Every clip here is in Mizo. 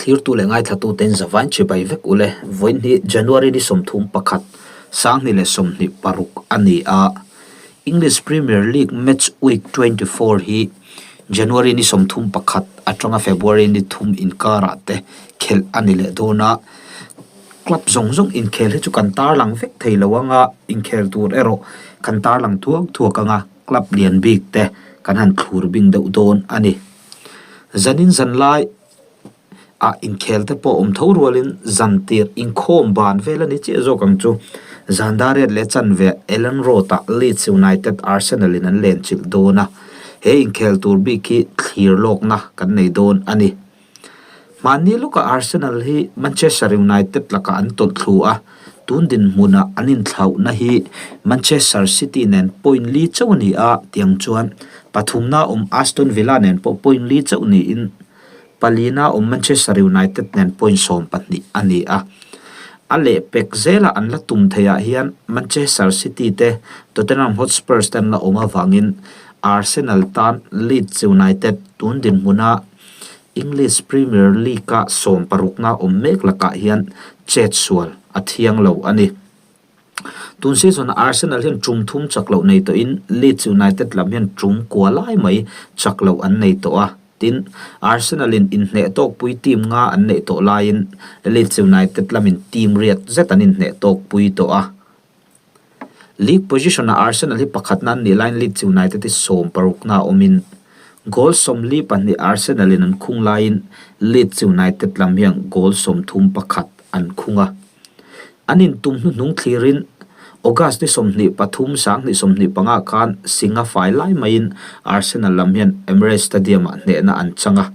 Thlirtu leh ngaithlatuten zavain chibai vek ule. Vawiin hi January ni 31, 2026 a ni a. English Premier League Match Week 24 hi January ni 31 atanga February ni 3 inkarah te khelh a ni leh dawn a. Club zawng zawng inkhel hi chu kan tarlang vek thei lo anga inkhel tur erawh kan tarlang thuak thuak anga club lian bik te kan han thlur bing deuh dawn a ni. Zanin zan lai ah inkhel te pawh awm tho rualin zan tir inkhawm ban vel a ni chiah zawk ang chu. Zan dar riat leh chanve Elland Road ah Leeds United Arsenal in an len chilh dawn a, he inkhel tur bik hi thlir lawkna kan nei dawn a ni. Mahni lawkah Arsenal hi Manchester United lakah an tawlh thlu a, tun dinhmunah an inthlauhna hi Manchester City nen point li chauh a ni a, tiang chuan pathumna awm Aston Villa nen pawh point li chauh niin palina awm Manchester United nen point 12 a ni a. A lehpek zelah an la tum theihah hian Manchester City te Tottenham Hotspurs te an la awm avangin Arsenal tan Leeds United tun dinhmuna English Premier League-a 16na awm mek lakah hian chet sual a thiang lo a ni. Tun season-ah Arsenal hian tum thum chak loh nei tawhin Leeds United lam hian tum kua lai mai chak loh an nei tawh a. Tin, Arsenal-in inhneh tawkpui team nga an neih tawh laiin Leeds United lamin team riat zet an inhneh tawkpui tawh a. League position-ah Arsenal hi pakhatna an nih laiin Leeds United hi 16na awmin goal 42 Arsenal-in an khung laiin Leeds United lam hian goal 31 an khung a. An intum hnuhnung thlirin August ni 23 2025 khan Singa fai lai maiin Arsenal lam hian Emirates Stadium-ah hnehna an chang a.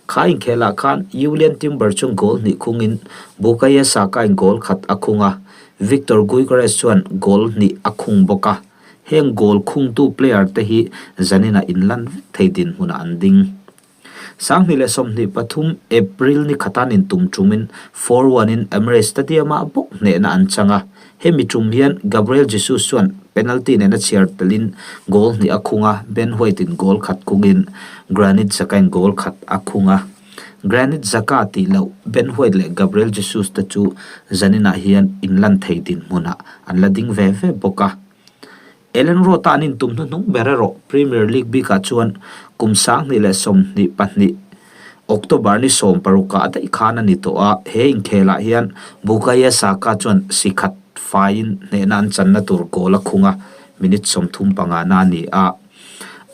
Kha inkhelah khan Julian Timber chuan goal hnih khungin Bukayo Saka-in goal khat a khung a. Viktor Gyökeres chuan goal hnih a khung bawk a, heng goal khungtu player te hi zaninah inlan vek thei dinhmunah an ding. 2023 April ni khatan intum tumin 4-1 in Emirates Stadium-ah bawk hnehna an chang a, hemi tum hian Gabriel Jesus chuan penalty nena chhiar telin goal hnih a khung a, Ben White-in goal khat khungin Granit Xhaka-in goal khat a khung a. Granit Xhaka tih loh Ben White leh Gabriel Jesus te chu zaninah hian inlan thei dinhmunah an la ding ve ve bawk a. Elland Road-a an intum hnuhnung ber erawh Premier League bikah chuan kum 2022 October ni 16 ah daih khan a ni tawh a, he inkhelah hian Bukayo Saka chuan si khat faiin hnehna an channa tur goal a khung a, minute 35 na a ni a.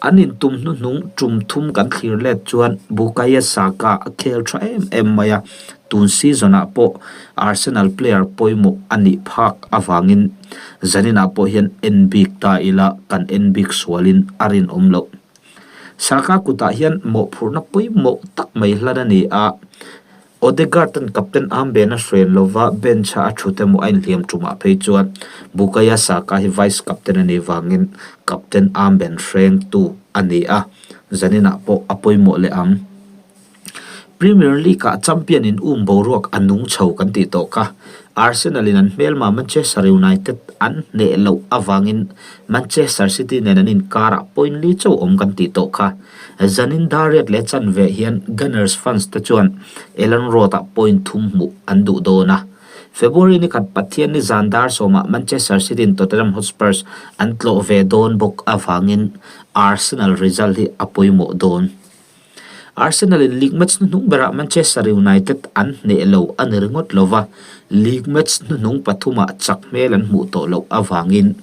An intum hnuhnung tum thum kan thlir let chuan Bukayo Saka a khel tha em em mai a, tun season-ah pawh Arsenal player pawimawh a nih phak avangin zaninah pawh hian en bik ta ila kan en bik sualin a rinawm loh. Saka kutah hian mawhphurhna pawimawh tak mai hlan a ni a, Odegaard-a'n captain armband a hren lova bench-a a thut emaw a inhliam tumah phei chuan Bukayo Saka hi vice captain a nih vangin captain armband hrengtu a ni a, zaninah pawh a pawimawh leh ang. Premier League-ah champion in um boruak a nung chho kan tih tawh kha. Arsenal-in an hmelma Manchester United an hneh loh avangin Manchester City nen an inkarah point li chauh awm kan tih tawh kha. Zanin dar riat leh chanve hian Gunners fans te chuan Elland Road-ah point thum hmuh an duh dawn a. February ni khat Pathian ni zan dar sawmah Manchester City-in Tottenham Hotspurs an tlawh ve dawn bawk avangin Arsenal result hi a pawimawh dawn. Arsenal-in league match hnuhnung berah Manchester United an hneh lo a ni ringawt lova, league match hnuhnung pathumah chak hmel an hmuh tawh loh avangin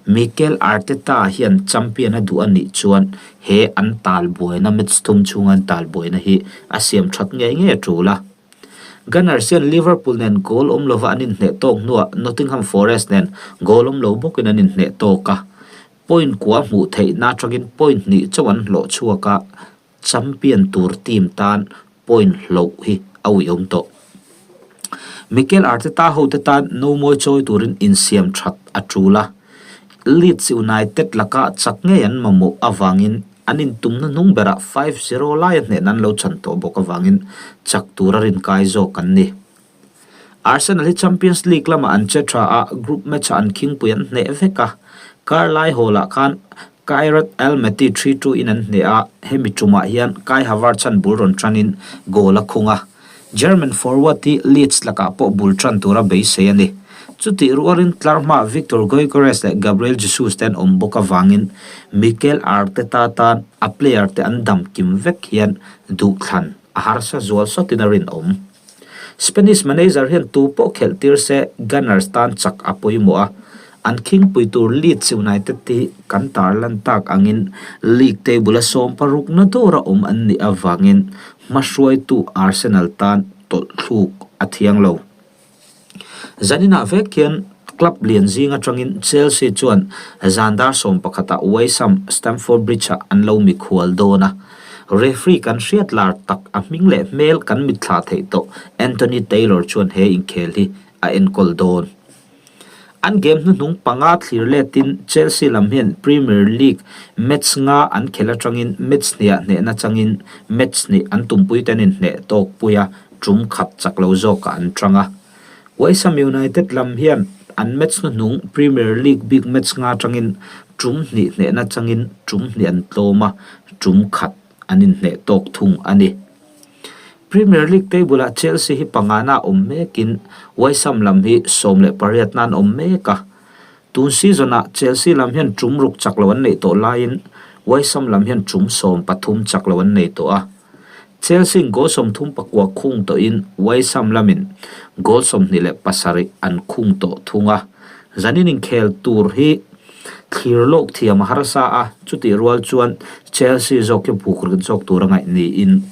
Mikel Arteta hian champion a duh a nih chuan he an tal buaina match thum chhunga an tal buaina hi a siam that ngei ngei a tul a. Gunners hian Liverpool nen goal awm lova an inhneh tawk hnuah Nottingham Forest nen goal awm lo bawkin an inhneh tawk a. Point kua hmuh theihna atangin point hnih chauh an hlawh chhuak a, champion tur team tan point hloh hi a uiawm tawh. Mikel Arteta hote tan no mawi chawi turin insiam that a tul a, Leeds United laka chak ngei an mamawh avangin an intumna hnung berah 5-0 laia hnehna an lo chan tawh bawk avangin chak tura rinkai zawk an ni. Arsenal hi Champions League lamah an che tha a, group match-ah an khingpui an hneh vek a. Kar lai hawlah khan Kairat Almaty 3-2 in an hneh a, hemi tumah hian Kai Havertz-a'n bul rawn tanin goal a khung a. German forward hi Leeds lakah pawh bul tan tura beisei a ni. Chutih rualin tlarhmaah Viktor Gyökeres leh Gabriel Jesus te an awm bawk avangin Mikel Arteta tan a player te an dam kim vek hian duhthlan a harsa zual sawtin a rinawm. Spanish manager hian tu pawh khelh tir se Gunners tan chak a pawimawh a, an khingpui tur Leeds United te hi kan tarlan tak angin league table a 16 na dawra awm an nih avangin hmahruaitu Arsenal tan tawlhthluk a thiang lo. Zaninah vek hian club lian zing atangin Chelsea chuan zan dar sawmpakhatah West Ham Stamford Bridge-ah an lo mikhual dawn a. Referee kan hriat lar tak a hming leh hmel kan mitthla theih tawh Anthony Taylor chuan he inkhel hi a enkawl dawn. An game hnuhnung panga thlir letin Chelsea lam hian Premier League match nga an khelh atangin match hniah hnehna changin match hnih an tumpui ten inhneh tawk pui a, tum khat chak lo zawkah an tang a. West Ham United lam hian an match hnuhnung Premier League bik match nga atangin tum hnih hnehna changin tum hnih an tlawm a, tum khat an inhneh tawk thung a ni. Premier League table-ah Chelsea hi pangana awm mekin West Ham lam hi 18 nan awm mek a. Tun season-ah Chelsea lam hian tum ruk chak lo an neih tawh laiin West Ham lam hian tum 13 chak lo an nei tawh a. Chelsea-in goal 39 khung tawhin West Ham lamin goal 27 an khung tawh thung a. Zanin inkhel tur hi thlir lawk thiam a harsa a, chutih rual chuan Chelsea zawk hi buk rit zawk tur a ngaih niin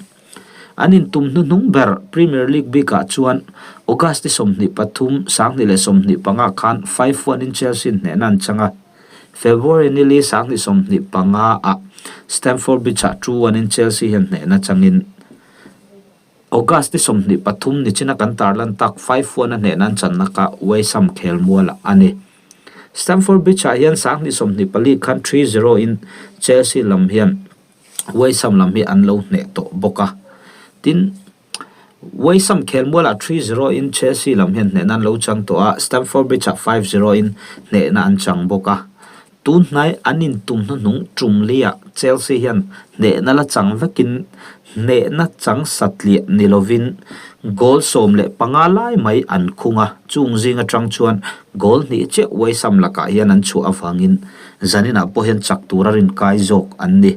an intum hnuhnung ber Premier League bikah chuan August ni 23, 2025 khan 5-1 in Chelsea hnehna an chang a, February ni li 2025 ah Stamford Bridge-ah 2-1 in Chelsea hian hnehna changin August ni 23 nichina kan tarlan tak 5-1 a hnehna an channa kha West Ham khelmualah a ni. Stamford Bridge-ah hian 2024 khan 3-0 in Chelsea lam hian West Ham lam hi an lo hneh tawh bawk a. Tin, West Ham khelmualah 3-0 in Chelsea lam hian hnehna an lo chang tawh a, Stamford Bridge-ah 5-0 in hnehna an chang bawk a. Tun hnai an intum hnuhnung tum liah Chelsea hian hnehna la chang vekin hnehna chang satliah ni lovin goal 15 lai mai an khung a, chung zing atang chuan goal hnih chiah West Ham lakah hian an chhuah avangin zaninah pawh hian chak tura rinkai zawk an ni.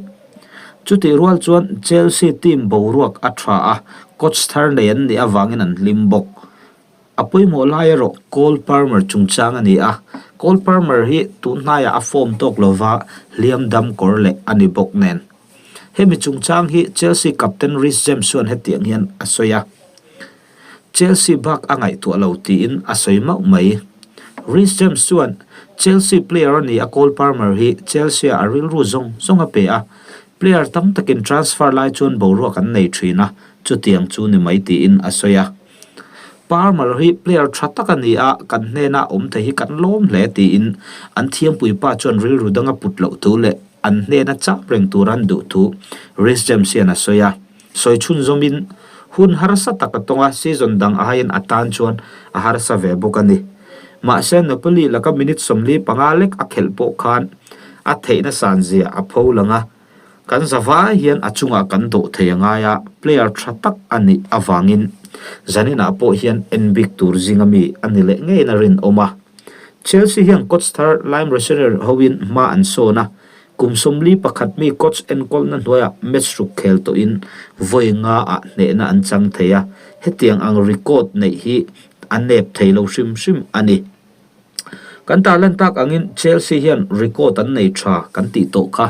Chutih rual chuan Chelsea team boruak a tha a, coach thar nei an nih avangin an hlim bawk. A pawimawh lai erawh Cole Palmer chungchang a ni a, Cole Palmer hi tun hnaiah a form tawk lova hliam dam kawr leh a ni bawk nen. Hemi chungchang hi Chelsea captain Reece James chuan hetiang hian a sawi a, Chelsea bak a ngaihtuah lo tiin a sawi mauh mai. Reece James chuan, Chelsea player a ni a Cole Palmer hi Chelsea ah a rilru zawng zawng a pe a, player tam takin transfer lai chuan boruak an nei thin a, chutiang chu ni mai tiin a sawi a. Palmer hi player tha tak a ni a, kan hnena awm thei hi kan lawm hle tiin an thiampui pa chuan rilru danga put loh thu leh an hnena chap reng tura an duh thu Reece James hian a sawi a. Sawi chhunzawmin hun harsa tak a tawng a, season dang aiin a tan chuan a harsa ve bawk a ni. Mahse Napoli laka minute 45 lek a khelh pawh khan a theihna san zia a pho lang a, Kan zavai hian a chungah kan dawh thei a ngai a, player tha tak a nih avangin zaninah pawh hian en bik tur zinga mi a ni leh ngeiin a rinawm a. Chelsea hian coach thar Liam Rosenior hoin hma an sawn a, kum 41 mi coach enkawlna hnuaiah match ruk khel tawhin vawi nga ah hnehna an chang thei a, hetiang ang record neih hi a nep thei lo hrim hrim a ni. Kan tarlan tak angin Chelsea hian record an nei tha kan tih tawh kha.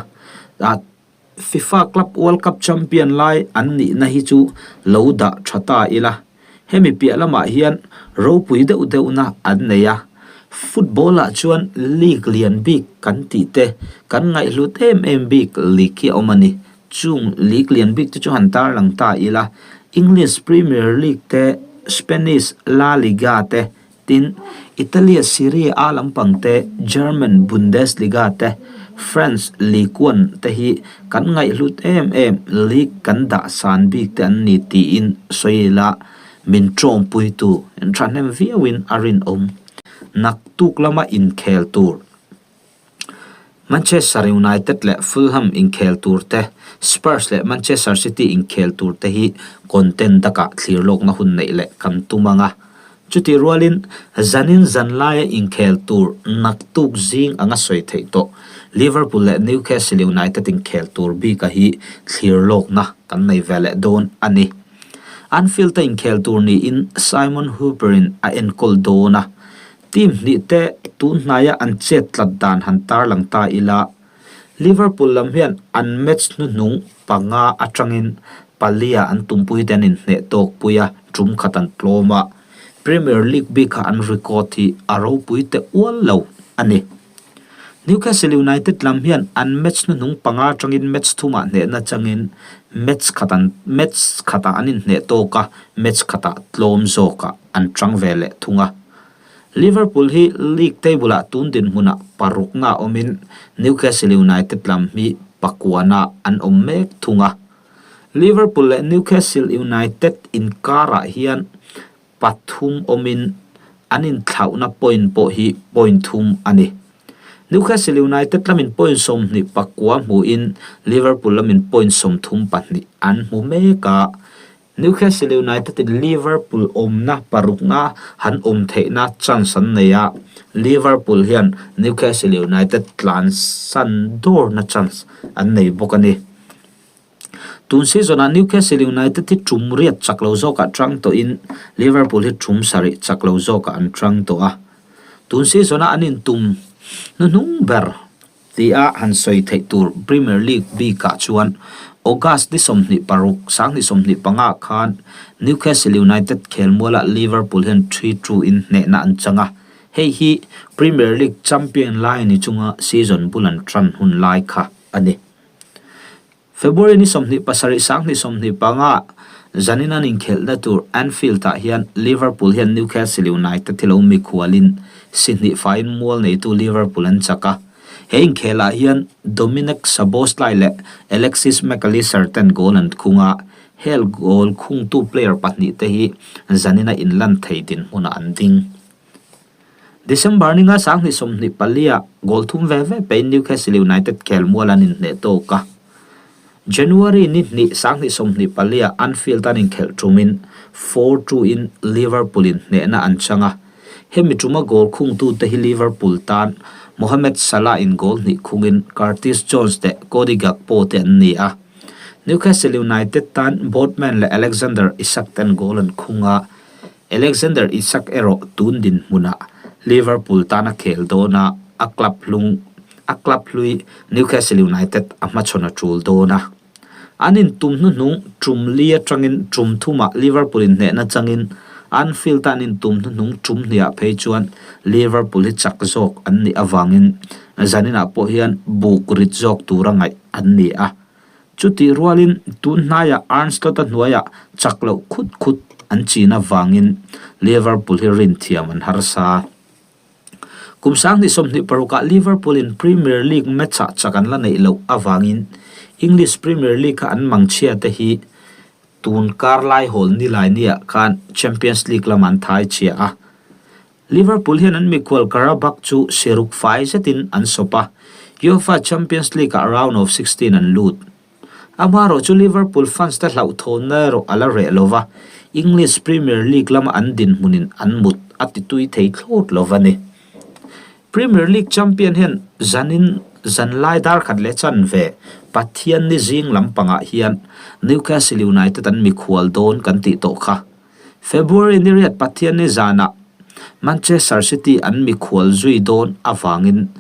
FIFA Club World Cup champion lai an nihna hi chu lo dah tha ta ila. Hemi piah lamah hian ropui deuh deuhna an nei a. Football ah chuan league lian bik kan tih te kan ngaihhlut em em bik league hi a awm a ni. Chung league lian bik te chu han tarlang ta ila. English Premier League te, Spanish La Liga te, Tin, Italy-a Serie A lampang te, German Bundesliga te, France Ligue 1 te hi kan ngaihhlut em em league kan dah san bik te an ni tiin sawi ila min tawngpuitu thahnem viauin a rinawm. Naktuk lama inkhel tur. Manchester United leh Fulham inkhel tur te, Spurs leh Manchester City inkhel tur te hi content takah thlir lawkna hun neih leh kan tum ang a. Chutih rualin zanin zan laia inkhel tur naktuk zing anga sawi theih tawh Liverpool leh Newcastle United inkhel tur bika hi thlir lawkna kan nei ve leh dawn a ni. Anfield-a inkhel tur niin Simon Hooper-in a enkawl dawn a. Team hnih te tun hnaia an chet tlat dan han tarlang ta ila, Liverpool lam hian an match hnuhnung panga atangin palia an tumpui te an inhneh tawk pui a, tum khat an tlawm a, Premier League bikah an record hi a ropui teh ual lo a ni. Newcastle United lam hian an match hnuhnung panga atangin match thumah hnehna changin match khat an match khatah an inhneh tawk a, match khatah tlawm zawkah an tang ve leh thung a. Liverpool hi league table-ah tun dinhmunah parukna awmin Newcastle United lam hi pakuana an awm mek thung a. Liverpool leh Newcastle United inkarah hian pathum awmin an inthlauhna point pawh hi point thum a ni. Newcastle United lamin point 24 hmuin Liverpool lamin point 32 an hmu mek a. Newcastle United in Liverpool awmna parukna han awm theihna chance an nei a, Liverpool hian Newcastle United tlansan dawrna chance an nei bawk a ni. Tun season ah Newcastle United hi tum riat chak lo zawkah tang tawhin Liverpool hi tum sarih chak lo zawkah an tang tawh a. Tun season a an intum hnuhnung ber tia han sawi theih tur Premier League bikah chuan August ni 26, 2025 khan Newcastle United khelmualah Liverpool hian 3-2 in hnehna an chang a. Hei hi Premier League champion lai ni chunga season bul an tan hun lai kha a ni. February ni 27, 2025 zanin an inkhelhna tur Anfield-ah hian Liverpool hian Newcastle United hi lo mikhualin si hnih faiin mual neitu Liverpool an chak a. He inkhelah hian Dominik Szoboszlai leh Alexis Mac Allister ten goal an khung a, hel goal khungtu player pahnihte hi zanina inlan thei dinhmunah an ding. December ni nga 2024 ah goal thum ve ve pein Newcastle United khelmual an inhneh tawk a. January ni hnih 2024 ah Anfield an inkhelh tumin 4-2 in Liverpool in hnehna an chang a. Hemi tuma goal khungtute hi Liverpool tan Mohamed Salah in goal hnih khungin Curtis Jones leh Cody Gakpo te an ni a. Newcastle United tan Botman leh Alexander Isak ten goal an khung a. Alexander Isak erawh tun dinhmunah Liverpool tan a khel dawn a, a club hlung a club hlui Newcastle United a hmachhawn a tul dawn a. An intum hnuhnung tum li atangin tum thumah Liverpool inhnehna changin Anfield a an intum hnuhnung tum hniah phei chuan Liverpool hi chak zawk an nih avangin zaninah pawh hian buk rit zawk tura ngaih an ni a. Chutih rualin tun hnaiah Arne Slot-a hnuaiah chak loh khut khut an chin avangin Liverpool hi rin thiam an harsa. Kum 2026ah Liverpool in Premier League match-ah chak an la neih loh avangin English Premier League kha an mangchhia te hi tun kar laihawl nilai niah khan Champions League lamah an thai chhia a. Liverpool hian an mikhual Qarabag chu siruk fai zetin an sawp a, UEFA Champions League-ah round of 16 an lut. Amaherawh chu Liverpool fans te hlauhthawnna erawh a la reh lo va, English Premier League lama an dinhmunin an mut a titui thei thlawt lo va ni. Premier League champion hian zanin zanlai dar khat leh chanve Pathianni zing lampangah hian Newcastle United an mikhual dawn kan tih tawh kha. February ni riat Pathianni zanah Manchester City an mikhual zui dawn avangin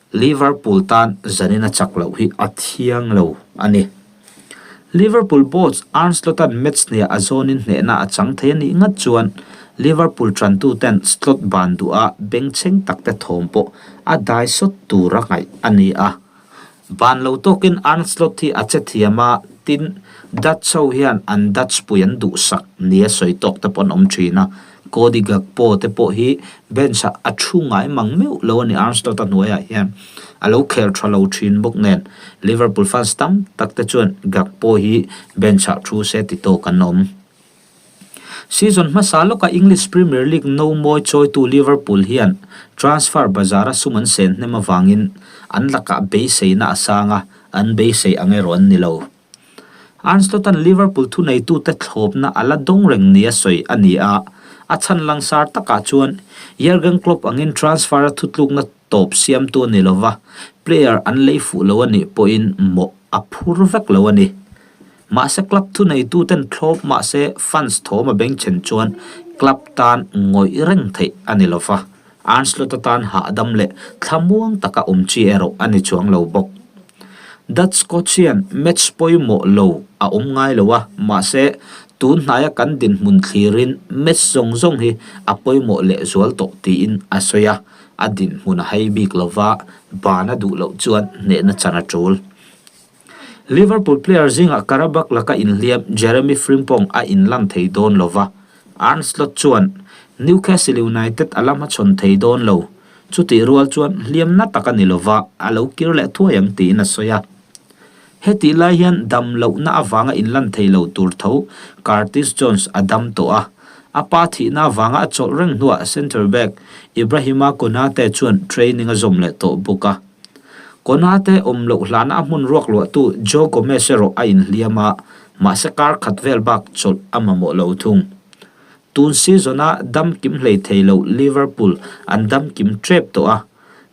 Liverpool tan zanin a chak loh hi a thiang lo a ni. Liverpool boss Arne Slot-a'n match hniah a zawnin hnehna a chang thei a nih ngat chuan Liverpool tantuten Slot ban duha bengchheng takte thawm pawh a dai sawt tura ngaih a ni a. Ban lo tawkin Arne Slot hi a che thiam a, tin, Dutch ho hian an Dutch pui an duhsak nia sawi tawk te pawh an awm thin a, Cody Gakpo te pawh hi bench ah a thu ngai mang meuh lo a ni Arne Slot a hnuaiah hian a lo khel tha lo thin bawk nen Liverpool fans tam tak te chuan Gakpo hi bench ah thu se ti tawk an awm. Season hmasa lawka English Premier League no mawi chawitu Liverpool hian transfer bazara sum an sen hnem avangin An lakah beiseina a sang a, an beisei ang erawh an ni lo. Arne Slot-a'n Liverpool thuneitute thlawpna a la dawng reng nia sawi a ni a, a chhan langsar takah chuan Jurgen Klopp angin transfer-a thutlukna tawp siamtu a ni lo va, player an lei fuh lo a nih pawhin mawh a phur vek lo a ni. Mahse club thuneituten thlawp mahse fans thawm a bengchhen chuan club tan ngawih reng theih a ni lo va, Arne Slot-a tan hahdam leh thlamuang taka awm chi erawh a ni chuang lo bawk. Dutch coach hian match pawimawh lo a awm ngai lo a, mahse tun hnaia kan dinhmun thlirin match zawng zawng hi a pawimawh lehzual tawh tiin a sawi a, a dinhmun a hei bik lo va, ban a duh loh chuan hnehna chan a tul. Liverpool player zingah Qarabag laka inhliam Jeremy Frimpong a inlan thei dawn lo va, Arne Slot chuan Newcastle United a la hmachhawn thei dawn lo. Chutih rual chuan hliamna tak a ni lo va, a lo kir leh thuai ang tiin a sawi a. Hetih lai hian dam lohna avanga inlan thei lo tur tho Curtis Jones a dam tawh a. A pa thihna avanga a chawlh reng hnuah centre back Ibrahima Konate chuan training a zawm leh tawh bawk a. Konate awm loh hlana a hmun ruak luahtu Joe Gomez erawh a inhliam a, mahse kar khat vel bak chawlh a mamawh lo thung. Tun season-a dam kim hlei thei lo Liverpool an dam kim tep tawh a,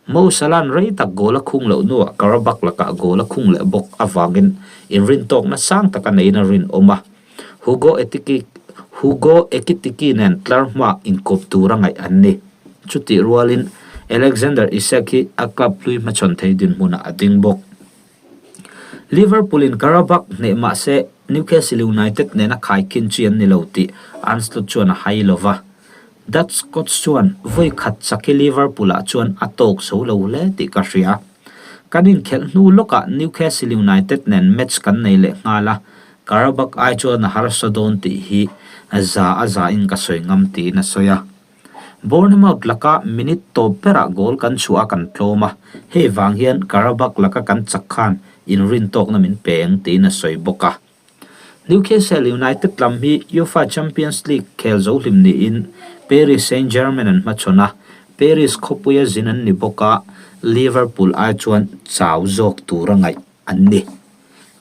Mo Salah-a'n rei tak goal a khung loh hnuah Qarabag lakah goal a khung leh bawk avangin inrintawkna sang taka neiin a rinawm a, Hugo Etiki Hugo Ekitiki nen tlar hma inkawp tura ngaih an ni. Chutih rualin Alexander Isak hi a club hlui hmachhawn thei dinhmunah a ding bawk. Liverpool in Qarabag hneh mah se Newcastle United nena khaikhin chi an ni lo tih Arne Slot chuan a hai lo va. Dutch coach chuan vawi khat chak hi Liverpool ah chuan a tawk zo lo hle tih ka hria. Kan inkhelh hnu lawkah Newcastle United nen match kan nei leh nghal a, Qarabag ai chuan a harsa dawn tih hi za a za in ka sawi ngam tiin a sawi a. Bournemouth laka minute tawp berah goal kan chhuah a kan tlawm a, hei vang hian Qarabag laka kan chak khan inrintawkna min pe ang tiin a sawi bawk a. Newcastle United lam hi UEFA Champions League khel zo hlim niin Paris Saint-Germain an hmachhawn a, Paris khawpuia zin an ni bawk a, Liverpool ai chuan chau zawk tura ngaih an ni.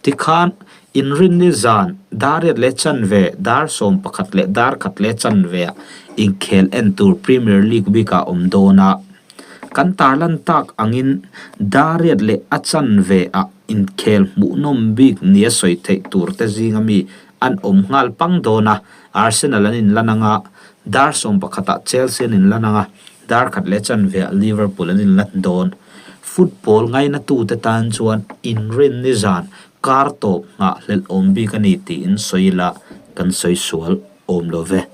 Tikhan, inrinni zan dar riat leh chanve, dar 11 leh dar khat leh chanveah inkhel en tur Premier League bikah awm dawn a. Kan tarlan tak angin dar riat leh a chanveah inkhel hmuhnawm bik nia sawi theih tur te zinga mi an awm nghal pang dawn a, Arsenal an inlan anga, dar 11ah Chelsea an inlan anga, dar khat leh chanveah Liverpool an inlan dawn. Football ngainatute tan chuan inrinni zan kar tawp nghah hlelh awm bik a ni tiin sawi ila kan sawi sual awm lo ve.